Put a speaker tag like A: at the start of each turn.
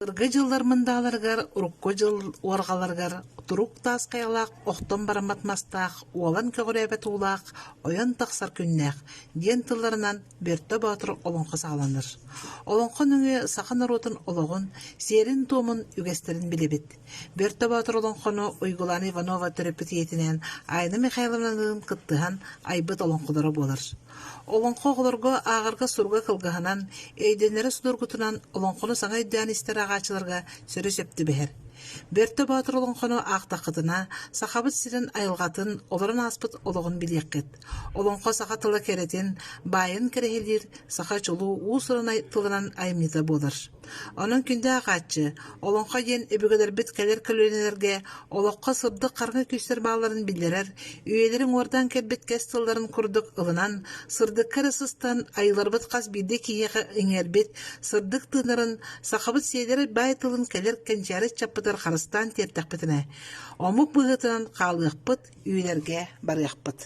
A: Былыргы дьыллар мындааларыгар, урукку дьыл уорҕаларыгар турук таас хайалаах, охтон бараммат мастаах, уолан көҕүрээбэт уулаах, ойон тахсар күннээх диэн тылларынан Бөртө Боотур олоҥхо саҕаланар. Олоҥхо нөҥүө саха норуотун олоҕун, сиэрин-туомун, үгэстэрин билэбит. Бөртө Боотур олоҥхону Уйгулаана Иванова төрөппүт ийэтинээн Айна Михайловналыын кыттыһан айбыт олоҥхолоро буолар. Олоҥхо оҕолорго ааҕарга суруга кылгаһынан, өйдөнөрө судургутунан олоҥхону саҥа өйдөөн истэр ааҕааччыларга сөрү-сөп түбэһэр. Бөртө Боотур олоҥхону аахтаххытына, Сахабыт сирин айылҕатын, олорон ааспыт олоҕун билиэххит. Олоҥхо саха тыла кэрэтин, баайын кэрэһилиир саха чулуу уус-уран тылынан айымньыта буолар. Онон күндү ааҕааччы, олоҥхо диэн өбүгэлэрбит кэлэр көлүөнэлэргэ олоххо сырдык хараҥа күүстэр баалларын биллэрэр, үйэлэри уҥуордаан кэлбит кэс тылларын курдук ылынан, сырдыкка эрэ сыстан, айыыларбыт хас биирдии киһиэхэ иҥэрбит сырдык тыыннарын, сахабыт сиэдэрэй баай тылын кэлэр кэнчээри ыччаппытыгар харыстаан тиэртэхпитинэ, омук быһыытынан хаалыахпыт, үүнэргэ барыахпыт.